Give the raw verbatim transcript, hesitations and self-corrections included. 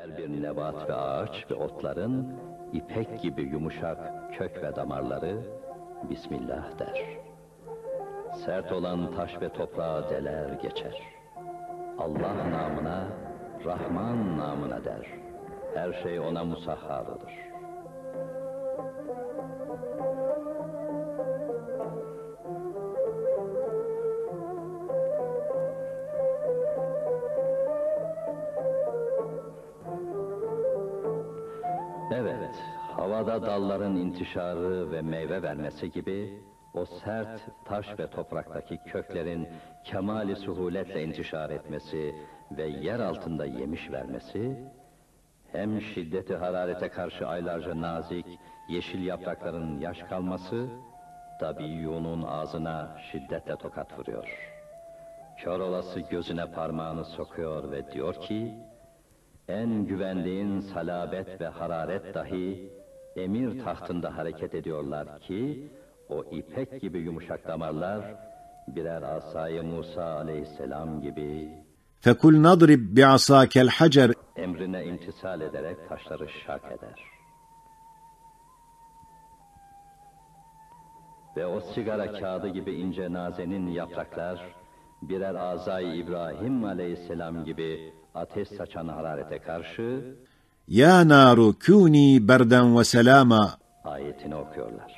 Her bir nebat ve ağaç ve otların ipek gibi yumuşak kök ve damarları Bismillah der. Sert olan taş ve toprağı deler geçer. Allah namına, Rahman namına der. Her şey ona musahhar olur. Evet, havada dalların intişarı ve meyve vermesi gibi o sert taş ve topraktaki köklerin kemali suhuletle intişar etmesi ve yer altında yemiş vermesi, hem şiddeti hararete karşı aylarca nazik, yeşil yaprakların yaş kalması, tabiiyunun ağzına şiddetle tokat vuruyor. Kör olası gözüne parmağını sokuyor ve diyor ki, en güvendiğin salabet ve hararet dahi emir tahtında hareket ediyorlar ki, o ipek gibi yumuşak damarlar birer asayı Musa aleyhisselam gibi فكلن اضرب بعصاك الحجر. Emrine imtisal ederek taşları şak eder. Ve o sigara kağıdı gibi ince nazenin yapraklar birer azay İbrahim aleyhisselam gibi ateş saçan hararete karşı يا نار كوني بردا وسلاما. Ayetini okuyorlar.